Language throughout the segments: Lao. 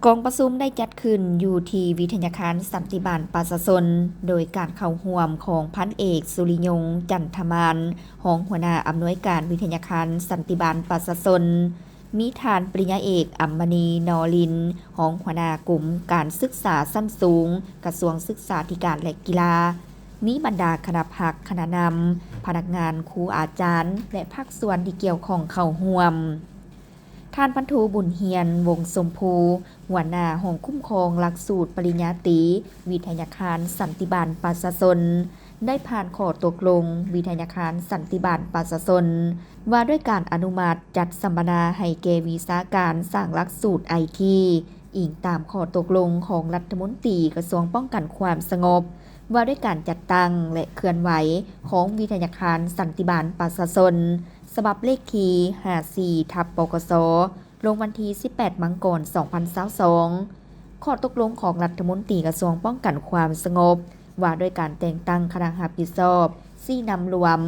ກອງປະຊຸມໄດ້ຈັດຂຶ້ນຢູ່ທີ່ວິທະຍາຄານສັນຕິບານປະຊາຊົນ ໂດຍການເຂົ້າຮ່ວມຂອງພັນເອກ ສຸລິຍົງ ຈັນທະມານ ຮອງຫົວໜ້າອຳນວຍການວິທະຍາຄານສັນຕິບານປະຊາຊົນ, ມີທ່ານປະລິນຍາເອກ ອຳມະນີ ນໍລິນ ຮອງຫົວໜ້າກົມການສຶກສາຊັ້ນສູງ ກະຊວງສຶກສາທິການ ແລະ ກິລາ, ມີບັນດາຄະນະພັກ, ຄະນະນຳ, ພະນັກງານ, ຄູອາຈານ ແລະ ພາກສ່ວນທີ່ກ່ຽວຂ້ອງເຂົ້າຮ່ວມ. ທ່ານພັນໂທ ບຸນຮຽນ ວົງຊົມພູ ຫົວໜ້າຫ້ອງຄຸ້ມຄອງຫຼັກສູດປະລິນຍາຕີ ວິທະຍາຄານສັນຕິບານປະຊາຊົນ ໄດ້ຜ່ານຂໍ້ຕົກລົງວິທະຍາຄານສັນຕິບານປະຊາຊົນ ວ່າດ້ວຍການອະນຸມັດຈັດສຳມະນາໃຫ້ແກ່ວິຊາການສ້າງຫຼັກສູດໄອທີ ອີງຕາມຂໍ້ຕົກລົງຂອງລັດຖະມົນຕີກະຊວງປ້ອງກັນຄວາມສະຫງົບ ວ່າດ້ວຍການຈັດຕັ້ງ ແລະ ເຄື່ອນໄຫວຂອງວິທະຍາຄານສັນຕິບານປະຊາຊົນ ສະບັບເລກທີຫ້າສີ່ ທັບ ປກສ ລົງວັນທີສິບແປດ ມັງກອນ ສອງພັນຊາວສອງ. ຂໍ້ຕົກລົງຂອງລັດຖະມົນຕີກະຊວງປ້ອງກັນຄວາມສະຫງົບ ວ່າດ້ວຍການແຕ່ງຕັ້ງຄະນະຮັບຜິດຊອບ, ຊີ້ນຳລວມ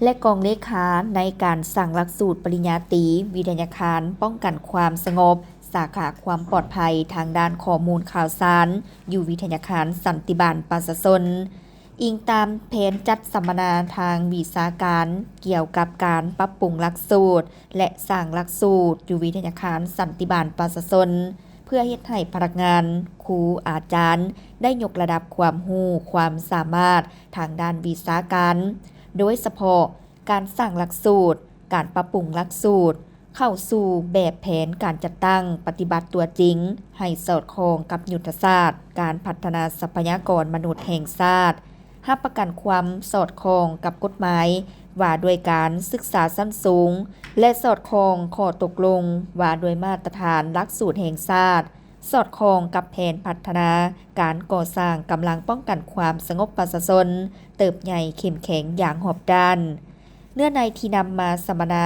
ແລະ ກອງເລຂາໃນການສ້າງຫຼັກສູດປະລິນຍາຕີ ວິທະຍາຄານປ້ອງກັນຄວາມສະຫງົບ ສາຂາຄວາມປອດໄພທາງດ້ານຂໍ້ມູນຂ່າວສານ ຢູ່ວິທະຍາຄານສັນຕິບານປະຊາຊົນ. ອີງຕາມແຜນຈັດສຳມະນາທາງວິຊາການ ກ່ຽວກັບການປັບປຸງຫຼັກສູດ ແລະ ສ້າງຫຼັກສູດຢູ່ວິທະຍາຄານສັນຕິບານປະຊາຊົນ ເພື່ອເຮັດໃຫ້ພະນັກງານ, ຄູ, ອາຈານ ໄດ້ຍົກລະດັບຄວາມຮູ້, ຄວາມສາມາດທາງດ້ານວິຊາການ, ໂດຍສະເພາະການສ້າງຫຼັກສູດ, ການປັບປຸງຫຼັກສູດ ເຂົ້າສູ່ແບບແຜນການຈັດຕັ້ງປະຕິບັດຕົວຈິງ ໃຫ້ສອດຄ່ອງກັບຍຸດທະສາດການພັດທະນາຊັບພະຍາກອນມະນຸດແຫ່ງຊາດ, ຮັບປະກັນຄວາມສອດຄ່ອງກັບກົດໝາຍວ່າດ້ວຍການສຶກສາຊັ້ນສູງ ແລະ ສອດຄ່ອງຂໍ້ຕົກລົງວ່າດ້ວຍມາດຕະຖານຫຼັກສູດແຫ່ງຊາດ, ສອດຄ່ອງກັບແຜນພັດທະນາການກໍ່ສ້າງກຳລັງປ້ອງກັນຄວາມສະຫງົບປະຊາຊົນ ເຕີບໃຫຍ່ເຂັ້ມແຂງຢ່າງຮອບດ້ານ. ເນື້ອໃນທີ່ນຳມາສຳມະນາ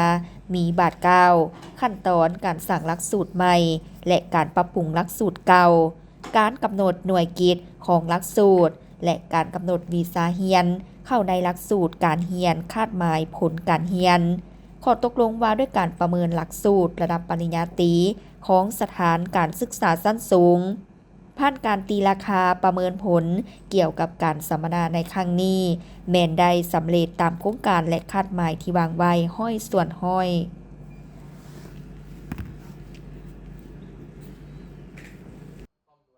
ມີບາດກ້າວ, ຂັ້ນຕອນການສ້າງຫຼັກສູດໃໝ່ ແລະ ການປັບປຸງຫຼັກສູດເກົ່າ, ການກຳນົດໜ່ວຍກິດຂອງຫຼັກສູດ ແລະ ການກຳນົດວິຊາຮຽນເຂົ້າໃນຫຼັກສູດການຮຽນຄາດໝາຍຜົນການຮຽນ, ຂໍ້ຕົກລົງວ່າດ້ວຍການປະເມີນຫຼັກສູດລະດັບປະລິນຍາຕີຂອງສະຖານການສຶກສາຊັ້ນສູງ. ຜ່ານການຕີລາຄາປະເມີນຜົນກ່ຽວກັບການສຳມະນາໃນຄັ້ງນີ້ ແມ່ນໄດ້ສຳເລັດຕາມໂຄງການ ແລະ ຄາດໝາຍທີ່ວາງໄວ້ຮ້ອຍສ່ວນຮ້ອຍ.